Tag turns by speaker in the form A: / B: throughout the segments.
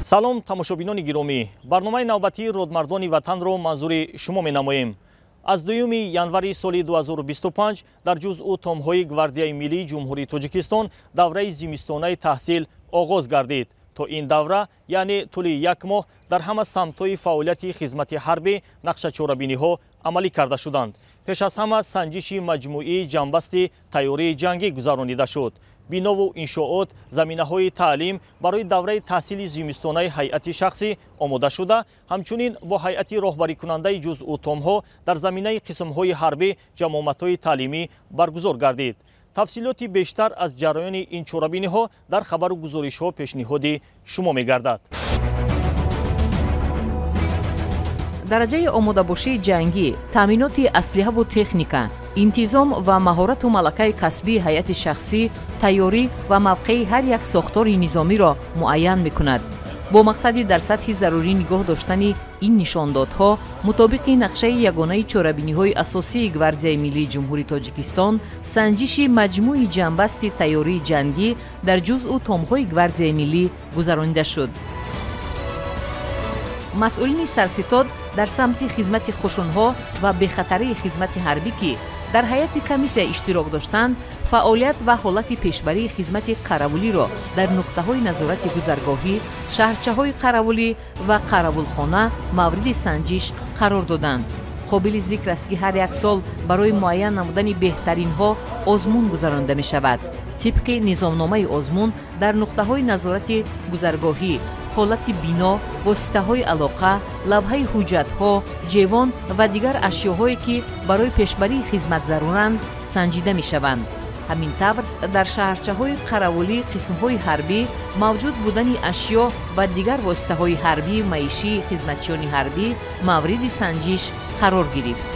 A: Салом, тамошобинони гиромӣ. Барномаи навбатии родмардони ватанро манзури шумо менамоем. Аз 2 январи соли 2025 дар ҷузъу томҳои Гвардияи миллии Ҷумҳурии Тоҷикистон давраи зимистонаи таҳсил оғоз гардид. То ин давра, яъне тӯли як моҳ, дар ҳама самтҳои фаъолияти хизмати ҳарбӣ нақшачорабиниҳо амалӣ карда шуданд. Пеш аз ҳама санҷиши маҷмӯии ҷанбасти тайёрии ҷангӣ гузаронида шуд. Бинову иншоот, заминаҳои таълим барои давраи таҳсили зимистонаи ҳайати шахсӣ омода шуда, ҳамчунин бо ҳайати роҳбарикунандаи ҷузъу томҳо дар заминаи қисмҳои ҳарбӣ ҷамъомадҳои таълимӣ баргузор гардид. Тафсилоти бештар аз ҷараёни ин чорабиниҳо дар хабару гузоришҳо пешниҳоди шумо мегардад.
B: Дараҷаи омодабошии ҷангӣ, таъминоти аслиҳаву техника, интизом ва маҳорату малакаи касбии ҳайати шахсӣ, тайёрӣ ва мавқеи ҳар як сохтори низомиро муайян мекунад. Бо мақсади дар сатҳи зарурӣ нигоҳ доштани ин нишондодҳо, мутобиқи нақшаи ягонаи чорабиниҳои асосии Гвардияи миллии Ҷумҳурии Тоҷикистон, санҷиши маҷмӯи ҷанбасти тайёрии ҷангӣ дар ҷузъу томҳои Гвардияи миллӣ гузаронида шуд. Масъулини сарситод дар самти хизмати қушунҳо ва бехатарии хизмати ҳарбӣ, ки дар ҳайати комиссия иштирок доштанд, фаъолият ва ҳолати пешбарии хизмати қаравулиро дар нуқтаҳои назорати гузаргоҳӣ, шаҳрчаҳои қаравулӣ ва қаравулхона мавриди санҷиш қарор доданд. Қобили зикр аст, ки ҳар як сол барои муайян намудани беҳтаринҳо озмун гузаронида мешавад. Тибқи низомномаи озмун, дар нуқтаҳои назорати гузаргоҳӣ ҳолати бино, воситаҳои алоқа, лавҳаи ҳуҷҷатҳо, ҷевон ва дигар ашёҳое, ки барои пешбарии хизмат заруранд, санҷида мешаванд. Ҳамин тавр, дар шаҳрчаҳои қаравулии қисмҳои ҳарбӣ мавҷуд будани ашё ва дигар воситаҳои ҳарбию маишии хизматчиёни ҳарбӣ мавриди санҷиш қарор гирифт.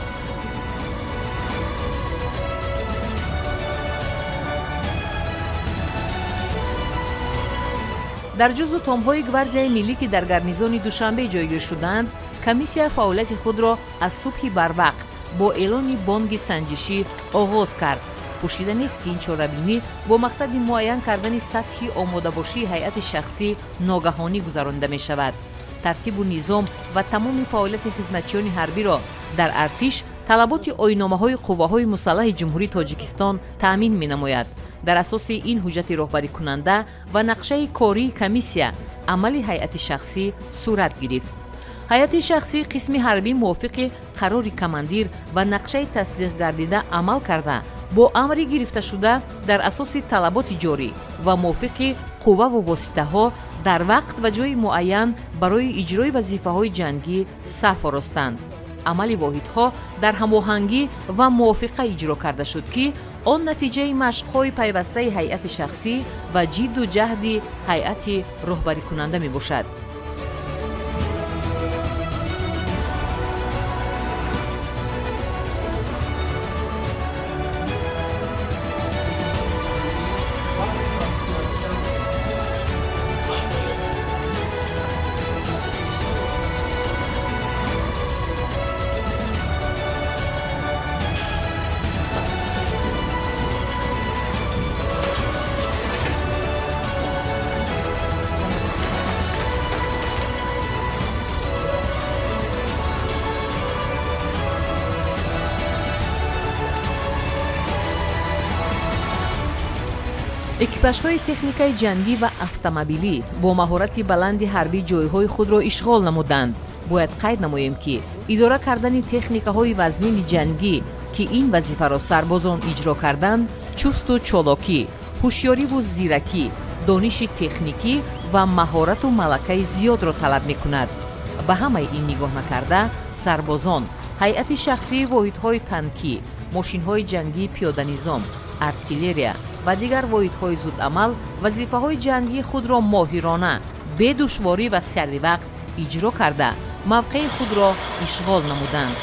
B: Дар ҷузъу томҳои Гвардияи миллӣ, ки дар гарнизони Душанбе ҷойгир шудаанд, комиссия фаъолияти худро аз субҳи барвақт бо эълони бонги санҷишӣ оғоз кард. Пӯшида нест, ки ин чорабинӣ бо мақсади муайян кардани сатҳи омодабошии ҳайати шахсӣ ногаҳонӣ гузаронида мешавад. Тартибу низом ва тамоми фаъолияти хизматчиёни ҳарбиро дар артиш талаботи оинномаҳои қувваҳои мусаллаҳи Ҷумҳурии Тоҷикистон таъмин менамояд. Дар асоси ин ҳуҷҷати роҳбарикунанда ва нақшаи кории комиссия амали ҳайати шахсӣ сурат гирифт. Ҳайати шахсӣ қисми ҳарбӣ мувофиқи қарори командир ва нақшаи тасдиқгардида амал карда, бо амри гирифташуда дар асоси талаботи ҷорӣ ва мувофиқи қувваву воситаҳо дар вақт ва ҷои муайян барои иҷрои вазифаҳои ҷангӣ саф оростанд. Амали воҳидҳо дар ҳамоҳангӣ ва мувофиқа иҷро карда шуд, ки он натиҷаи машқҳои пайвастаи ҳайати шахсӣ ва ҷидду ҷаҳди ҳайати роҳбарикунанда мебошад. Экипажҳои техникаи ҷангӣ ва автомобилӣ бо маҳорати баланди ҳарбӣ ҷойҳои худро ишғол намуданд. Бояд қайд намоем, ки идора кардани техникаҳои вазнини ҷангӣ, ки ин вазифаро сарбозон иҷро карданд, чусту чолокӣ, ҳушёриву зиракӣ, дониши техникӣ ва маҳорату малакаи зиёдро талаб мекунад. Ба ҳамаи ин нигоҳ накарда, сарбозон, ҳайати шахсии воҳидҳои танкӣ, мошинҳои ҷангии пиёданизом, артиллерия ва дигар воҳидҳои зудамал вазифаҳои ҷангии худро моҳирона, бедушворӣ ва саривақт иҷро карда, мавқеи худро ишғол намуданд.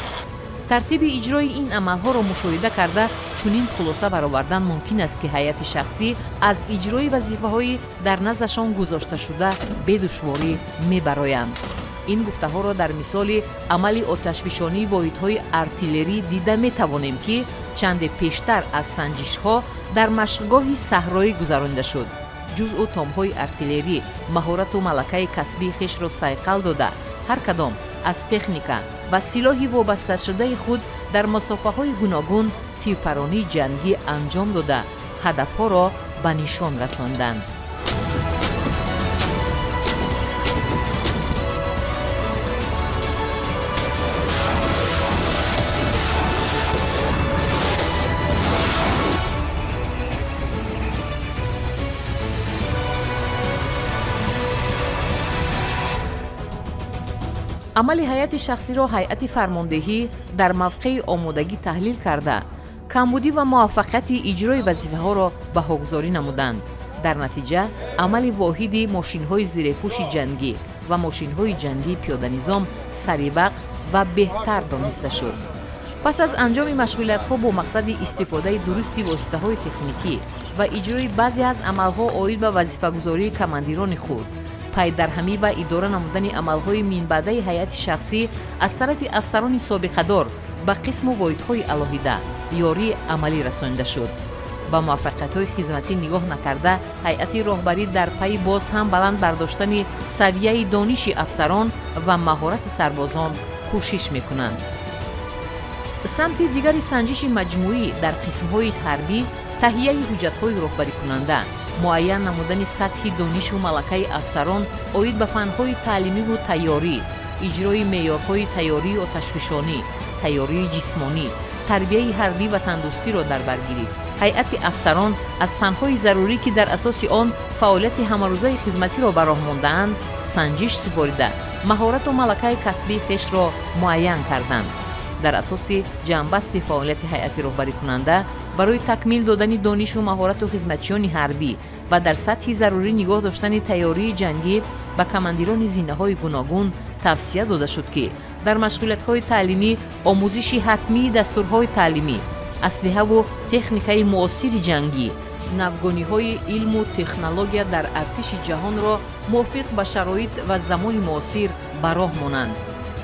B: Тартиби иҷрои ин амалҳоро мушоҳида карда, чунин хулоса баровардан мумкин аст, ки ҳайати шахсӣ аз иҷрои вазифаҳои дар наздашон гузошташуда бедушворӣ мебароянд. Ин гуфтаҳоро дар мисоли амали оташфишонии воҳидҳои артиллерӣ дида метавонем, ки чанде пештар аз санҷишҳо дар машқгоҳи саҳроӣ гузаронида шуд. ҷузъу томҳои артиллерӣ маҳорату малакаи касбии хешро сайқал дода, ҳар кадом аз техника ва силоҳи вобасташудаи худ дар масофаҳои гуногун тирпаронии ҷангӣ анҷом дода, ҳадафҳоро ба нишон расонданд. Амали ҳайати шахсиро ҳайати фармондеҳӣ дар мавқеи омодагӣ таҳлил карда, камбудӣ ва муваффақияти иҷрои вазифаҳоро баҳогузорӣ намуданд. Дар натиҷа амали воҳиди мошинҳои зирепӯши ҷангӣ ва мошинҳои ҷангии пиёданизом саривақт ва беҳтар дониста шуд. Пас аз анҷоми машғулиятҳо бо мақсади истифодаи дурусти воситаҳои техникӣ ва иҷрои баъзе аз амалҳо оид ба вазифагузории командирони худ, пайдарҳамӣ ва идора намудани амалҳои минбаъдаи ҳайати шахсӣ аз тарафи афсарони собиқадор ба қисму воҳидҳои алоҳида ёрии амалӣ расонида шуд. Ба муваффақиятҳои хизматӣ нигоҳ накарда, ҳайати роҳбарӣ дар пайи боз ҳам баланд бардоштани савияи дониши афсарон ва маҳорати сарбозон кӯшиш мекунанд. Самти дигари санҷиши маҷмӯӣ дар қисмҳои ҳарбӣ таҳияи ҳуҷҷатҳои роҳбарикунанда, муайян намудани сатҳи донишу малакаи афсарон оид ба фанҳои таълимиву тайёрӣ, иҷрои меъёрҳои тайёрии оташфишонӣ, тайёрии ҷисмонӣ, тарбияи ҳарбӣ ва тандӯстиро дар бар гирифт. Ҳайати афсарон аз фанҳои зарурӣ, ки дар асоси он фаъолияти ҳамарӯзаи хизматиро ба роҳ мондаанд, санҷиш супорида, маҳорату малакаи касбии хешро муайян карданд. Дар асоси ҷамъбасти фаъолияти ҳайати роҳбарикунанда барои такмил додани донишу маҳорату хизматчиёни ҳарбӣ ва дар сатҳи зарурӣ нигоҳ доштани тайёрии ҷангӣ ба командирони зинаҳои гуногун тавсия дода шуд, ки дар машғулиятҳои таълимӣ омӯзиши ҳатмии дастурҳои таълимӣ, аслиҳаву техникаи муосири ҷангӣ, навгониҳои илму технология дар артиши ҷаҳонро мувофиқ ба шароит ва замони муосир ба роҳ монанд.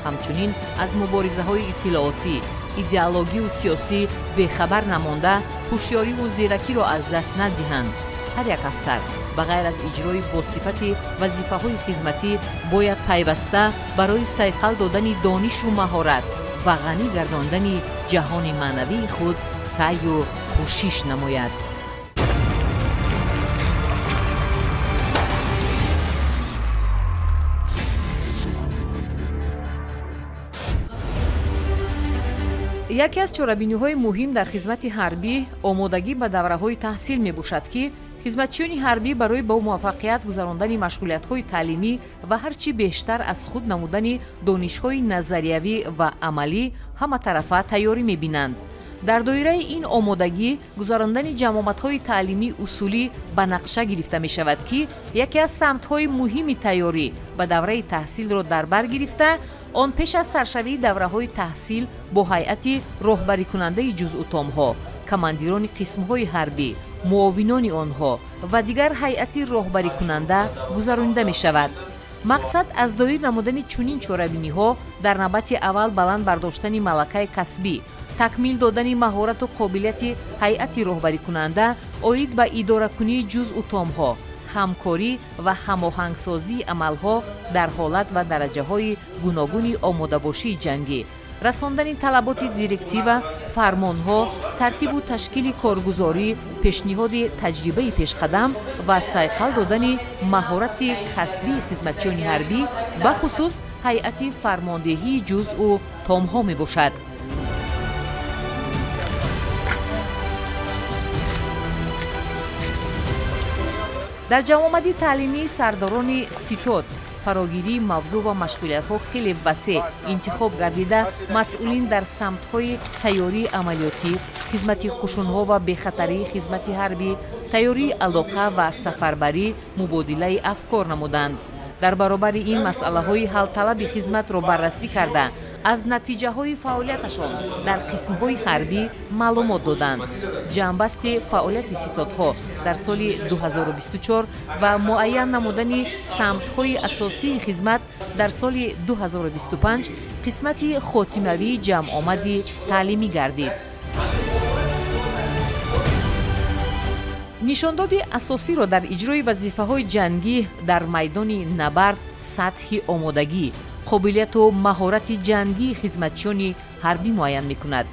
B: Ҳамчунин аз муборизаҳои иттилоотӣ, идеологию сиёсӣ бехабар намонда, ҳушёриву зиракиро аз даст надиҳанд. Ҳар як афсар ба ғайр аз иҷрои босифати вазифаҳои хизматӣ бояд пайваста барои сайқал додани донишу маҳорат ва ғанӣ гардондани ҷаҳони маънавии худ саъю кӯшиш намояд. Яке аз чорабиниҳои муҳим дар хизмати ҳарбӣ омодагӣ ба давраҳои таҳсил мебошад, ки хизматчиёни ҳарбӣ барои бо муваффақият гузарондани машғулиятҳои таълимӣ ва ҳарчи бештар аз худ намудани донишҳои назариявӣ ва амалӣ ҳаматарафа тайёрӣ мебинанд. Дар доираи ин омодагӣ гузарондани ҷамъомадҳои таълимии усулӣ ба нақша гирифта мешавад, ки яке аз самтҳои муҳими тайёрӣ ба давраи таҳсилро дар бар гирифта, он пеш аз саршавии давраҳои таҳсил бо ҳайати роҳбарикунандаи ҷузъутомҳо, командирони қисмҳои ҳарбӣ, муовинони онҳо ва дигар ҳайати роҳбарикунанда гузаронида мешавад. Мақсад аз доир намудани чунин чорабиниҳо дар навбати аввал баланд бардоштани малакаи касбӣ, такмил додани маҳорату қобилияти ҳайати роҳбарикунанда оид ба идоракунии ҷузъутомҳо, ҳамкорӣ ва ҳамоҳангсозии амалҳо дар ҳолат ва дараҷаҳои гуногуни омодабошии ҷангӣ, расондани талаботи директива, фармонҳо, тартибу ташкили коргузорӣ, пешниҳоди таҷрибаи пешқадам ва сайқал додани маҳорати касбии хизматчиёни ҳарбӣ, бахусус ҳайати фармондеҳии ҷузъу томҳо мебошад. Дар ҷамъомади таълимии сардорони ситод фарогирии мавзӯъ ва машғулиятҳо хеле васеъ интихоб гардида, масъулин дар самтҳои тайёрии амалиётӣ, хизмати қушунҳо ва бехатарии хизмати ҳарбӣ, тайёрии алоқа ва сафарбарӣ мубодилаи афкор намуданд. Дар баробари ин масъалаҳои ҳалталаби хизматро баррасӣ карда, аз натиҷаҳои фаъолияташон дар қисмҳои ҳарбӣ маълумот доданд. Ҷамъбасти фаъолияти ситодҳо дар соли 2024 ва муайян намудани самтҳои асосии хизмат дар соли 2025 қисмати хотимавии ҷамъомади таълимӣ гардид. Нишондоди асосиро дар иҷрои вазифаҳои ҷангӣ дар майдони набард сатҳи омодагӣ, қобилияту маҳорати ҷангии хизматчиёни ҳарбӣ муайян мекунад.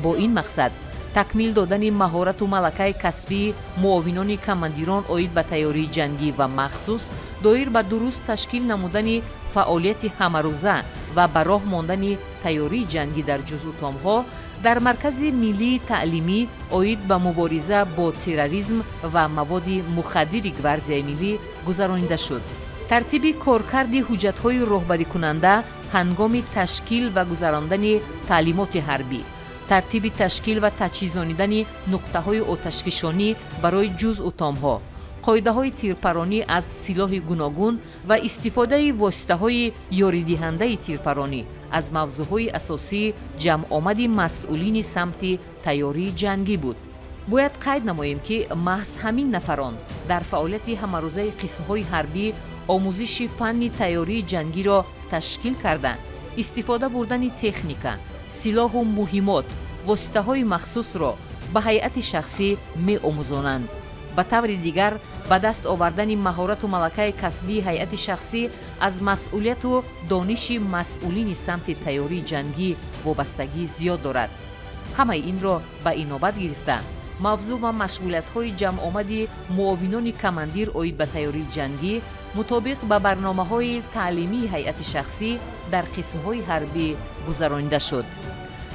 B: Бо ин мақсад такмил додани маҳорату малакаи касбии муовинони командирон оид ба тайёрии ҷангӣ ва махсус доир ба дуруст ташкил намудани фаъолияти ҳамарӯза ва ба роҳ мондани тайёрии ҷангӣ дар ҷузъутомҳо дар Маркази миллии таълимӣ оид ба мубориза бо терроризм ва маводи мухаддири Гвардияи миллӣ гузаронида шуд. Тартиби коркарди ҳуҷҷатҳои роҳбарикунанда ҳангоми ташкил ва гузарондани таълимоти ҳарбӣ, тартиби ташкил ва таҷҳизонидани нуқтаҳои оташфишонӣ барои ҷузъутомҳо, қоидаҳои тирпаронӣ аз силоҳи гуногун ва истифодаи воситаҳои ёридиҳандаи тирпаронӣ аз мавзӯъҳои асосии ҷамъомади масъулини самти тайёрии ҷангӣ буд. Бояд қайд намоем, ки маҳз ҳамин нафарон дар фаъолияти ҳамарӯзаи қисмҳои ҳарбӣ омӯзиши фанни тайёрии ҷангиро ташкил карда, истифода бурдани техника, силоҳу муҳимот, воситаҳои махсусро ба ҳайати шахсӣ меомӯзонанд. Ба таври дигар, ба даст овардани маҳорату малакаи касбии ҳайати шахсӣ аз масъулияту дониши масъулини самти тайёрии ҷангӣ вобастагӣ зиёд дорад. Ҳамаи инро ба инобат гирифта, мавзӯъ ва машғулиятҳои ҷамъомади муовинони командир оид ба тайёрии ҷангӣ мутобиқ ба барномаҳои таълимии ҳайати шахсӣ дар қисмҳои ҳарбӣ гузаронида шуд.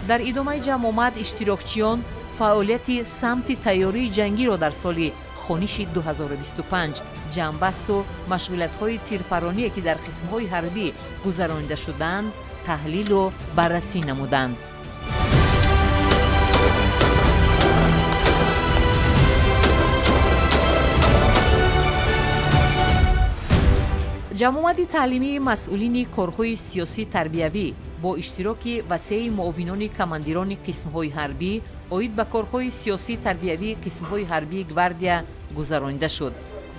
B: Дар идомаи ҷамъомад иштирокчиён фаъолияти самти тайёрии ҷангиро дар соли хониши 2025 ҷамъбасту машғулиятҳои тирпароние, ки дар қисмҳои ҳарбӣ гузаронида шудаанд, таҳлилу баррасӣ намуданд. Ҷамъомади таълимии масъулини корҳои сиёсӣ тарбиявӣ бо иштироки васеи муовинони командирони қисмҳои ҳарбӣ оид ба корҳои сиёсӣ тарбиявии қисмҳои ҳарбии гвардия гузаронида шуд.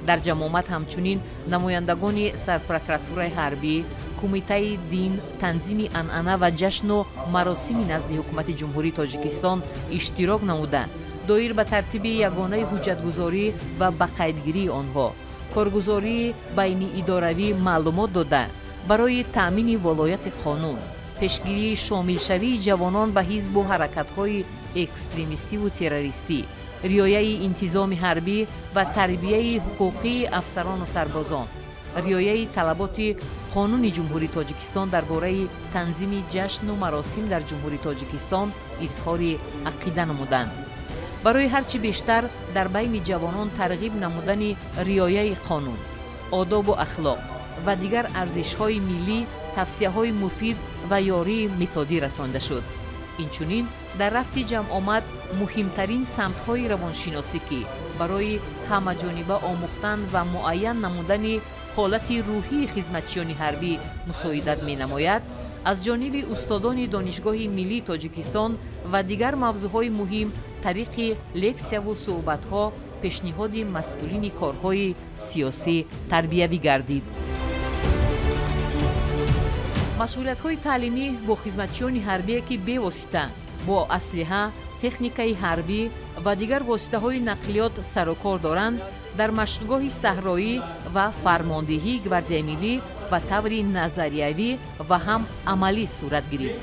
B: Дар ҷамъомад ҳамчунин намояндагони сарпрокуратураи ҳарбӣ, кумитаи дин, танзими анъана ва ҷашну маросими назди ҳукумати Ҷумҳурии Тоҷикистон иштирок намуда, доир ба тартиби ягонаи ҳуҷҷатгузорӣ ва ба қайдгирии онҳо, коргузории байниидоравӣ маълумот дода, барои таъмини волояти қонун, пешгирии шомилшавии ҷавонон ба ҳизбу ҳаракатҳои экстремистиву террористӣ, риояи интизоми ҳарбӣ ва тарбияи ҳуқуқии афсарону сарбозон, риояи талаботи қонуни Ҷумҳурии Тоҷикистон дар бораи танзими ҷашну маросим дар Ҷумҳурии Тоҷикистон изҳори ақида намуданд. Барои ҳарчи бештар дар байни ҷавонон тарғиб намудани риояи қонун, одобу ахлоқ ва дигар арзишҳои миллӣ тавсияҳои муфид ва ёрии методӣ расонда шуд. Инчунин дар рафти ҷамъомад муҳимтарин самтҳои равоншиносӣ, ки барои ҳамаҷониба омӯхтан ва муайян намудани ҳолати рӯҳии хизматчиёни ҳарбӣ мусоидат менамояд, аз ҷониби устодони Донишгоҳи миллии Тоҷикистон ва дигар мавзӯъҳои муҳим тариқи лексияву суҳбатҳо пешниҳоди масъулини корҳои сиёсӣ тарбиявӣ гардид. Машғулиятҳои таълимӣ бо хизматчиёни ҳарбие, ки бевосита бо аслиҳа, техникаи ҳарбӣ ва дигар воситаҳои нақлиёт сарукор доранд, дар машқгоҳи саҳроӣ ва фармондиҳии Гвардияи миллӣ ба таври назариявӣ ва ҳам амалӣ сурат гирифт.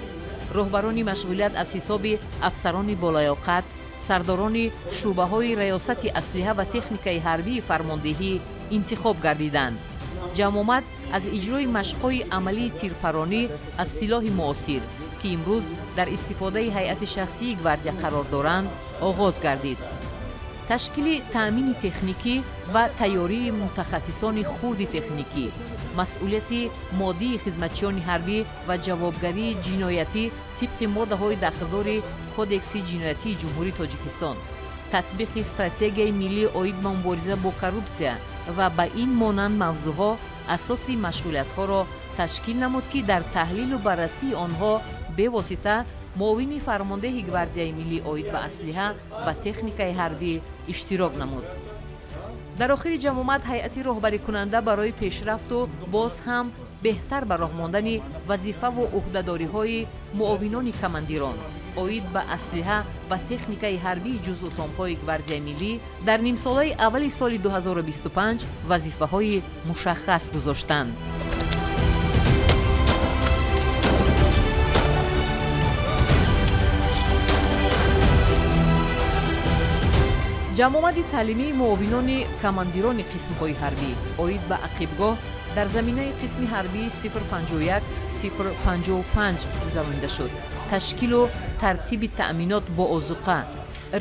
B: Роҳбарони машғулият аз ҳисоби афсарони болаёқат, сардорони шӯъбаҳои раёсати аслиҳа ва техникаи ҳарбии фармондиҳӣ интихоб гардиданд. Ҷамъомад аз иҷрои машқҳои амалии тирпаронӣ аз силоҳи муосир, ки имрӯз дар истифодаи ҳайати шахсии гвардия қарор доранд, оғоз гардид. Ташкили таъмини техникӣ ва тайёрии мутахассисони хурди техникӣ, масъулияти моддии хизматчиёни ҳарбӣ ва ҷавобгарии ҷиноятӣ тибқи моддаҳои дахлдори Кодекси ҷиноятии Ҷумҳурии Тоҷикистон, татбиқи стратегияи миллӣ оид ба мубориза бо коррупсия ва ба ин монанд мавзӯъҳо асоси машғулиятҳоро ташкил намуд, ки дар таҳлилу баррасии онҳо бевосита муовини фармондеҳи Гвардияи миллӣ оид ба аслиҳа ва техникаи ҳарбӣ иштирок намуд. Дар охири ҷамъомад ҳайати роҳбарикунанда барои пешрафту боз ҳам беҳтар ба роҳ мондани вазифаву ӯҳдадориҳои муовинони командирон оид ба аслиҳа ва техникаи ҳарбии ҷузъутомҳои Гвардияи миллӣ дар нимсолаи аввали соли 2025 вазифаҳои мушаххас гузоштанд. Ҷамъомади таълимии муовинони командирони қисмҳои ҳарбӣ оид ба ақибгоҳ дар заминаи қисми ҳарбии 051 055 гузаронида шуд. Ташкилу тартиби таъминот бо озуқа,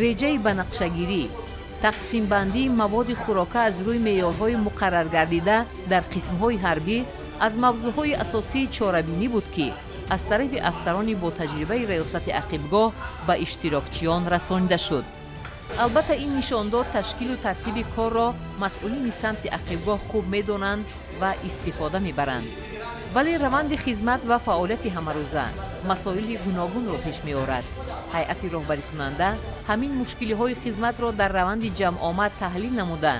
B: реҷаи банақшагирӣ, тақсимбандии маводи хӯрока аз рӯи меъёрҳои муқарраргардида дар қисмҳои ҳарбӣ аз мавзӯъҳои асосии чорабинӣ буд, ки аз тарафи афсарони бо таҷрибаи раёсати ақибгоҳ ба иштирокчиён расонида шуд. Албатта, ин нишондод ташкилу тартиби корро масъулини самти ақибгоҳ хуб медонанд ва истифода мебаранд. Вале раванди хизмат ва фаъолияти ҳамарӯза масоили гуногунро пеш меорад. Ҳайати роҳбарикунанда ҳамин мушкилиҳои хизматро дар раванди ҷамъомад таҳлил намуда,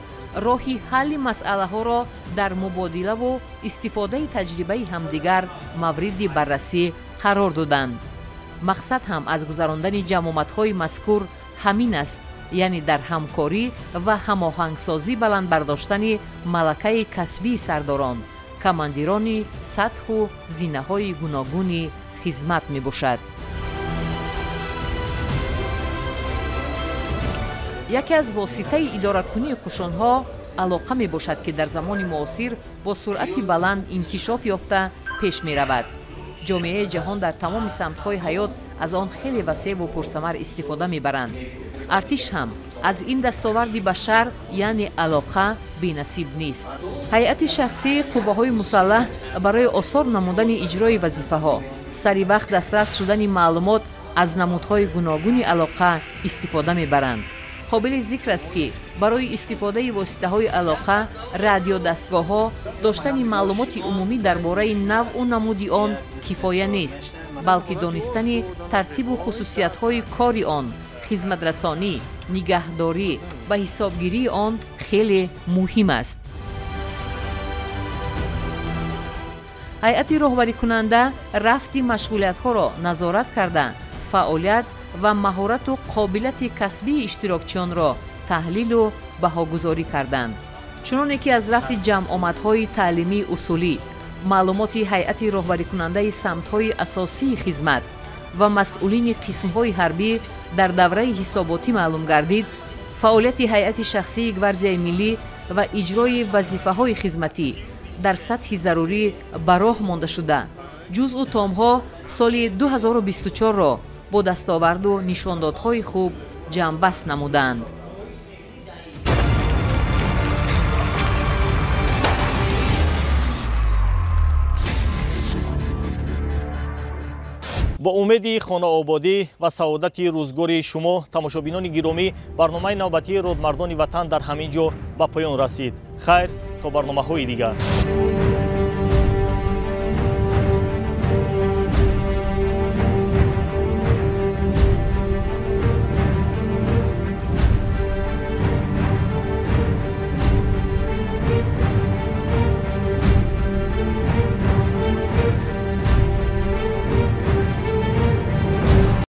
B: роҳи ҳалли масъалаҳоро дар мубодилаву истифодаи таҷрибаи ҳамдигар мавриди баррасӣ қарор доданд. Мақсад ҳам аз гузарондани ҷамъомадҳои мазкур ҳамин аст, яъне дар ҳамкорӣ ва ҳамоҳангсозӣ баланд бардоштани малакаи касбии сардорон, командирони сатҳу зинаҳои гуногуни хизмат мебошад. Яке аз воситаи идоракунии қушунҳо алоқа мебошад, ки дар замони муосир бо суръати баланд инкишоф ёфта пеш меравад. Ҷомеаи ҷаҳон дар тамоми самтҳои ҳаёт аз он хеле васеъву пурсамар истифода мебаранд. Артиш ҳам аз ин дастоварди башар, яъне алоқа, бенасиб нест. Ҳайати шахсии қувваҳои мусаллаҳ барои осор намудани иҷрои вазифаҳо, сари вақт дастрас шудани маълумот аз намудҳои гуногуни алоқа истифода мебаранд. Қобили зикр аст, ки барои истифодаи воситаҳои алоқа, радиодастгоҳҳо, доштани маълумоти умумӣ дар бораи навъу намуди он кифоя нест, балки донистани тартибу хусусиятҳои кори он, хизматрасонӣ, нигаҳдорӣ ва ҳисобгирии он хеле муҳим аст. Ҳайати роҳбарикунанда рафти машғулиятҳоро назорат карда, фаъолият ва маҳорату қобилияти касбии иштирокчиёнро таҳлилу баҳогузорӣ карданд. Чуноне ки аз рафти ҷамъомадҳои таълимии усулӣ, маълумоти ҳайати роҳбарикунандаи самтҳои асосии хизмат ва масъулини қисмҳои ҳарбӣ дар давраи ҳисоботӣ маълум гардид, фаъолияти ҳайати шахсии Гвардияи миллӣ ва иҷрои вазифаҳои хизматӣ дар сатҳи зарурӣ ба роҳ монда шуда, ҷузъу томҳо соли 2024-ро бо дастоварду нишондодҳои хуб ҷамъбаст намуданд.
A: Бо умеди хонаободӣ ва саодати рӯзгори шумо, тамошобинони гиромӣ, барномаи навбатии Родмардони ватан дар ҳамин ҷо ба поён расид. Хайр, то барномаҳои дигар.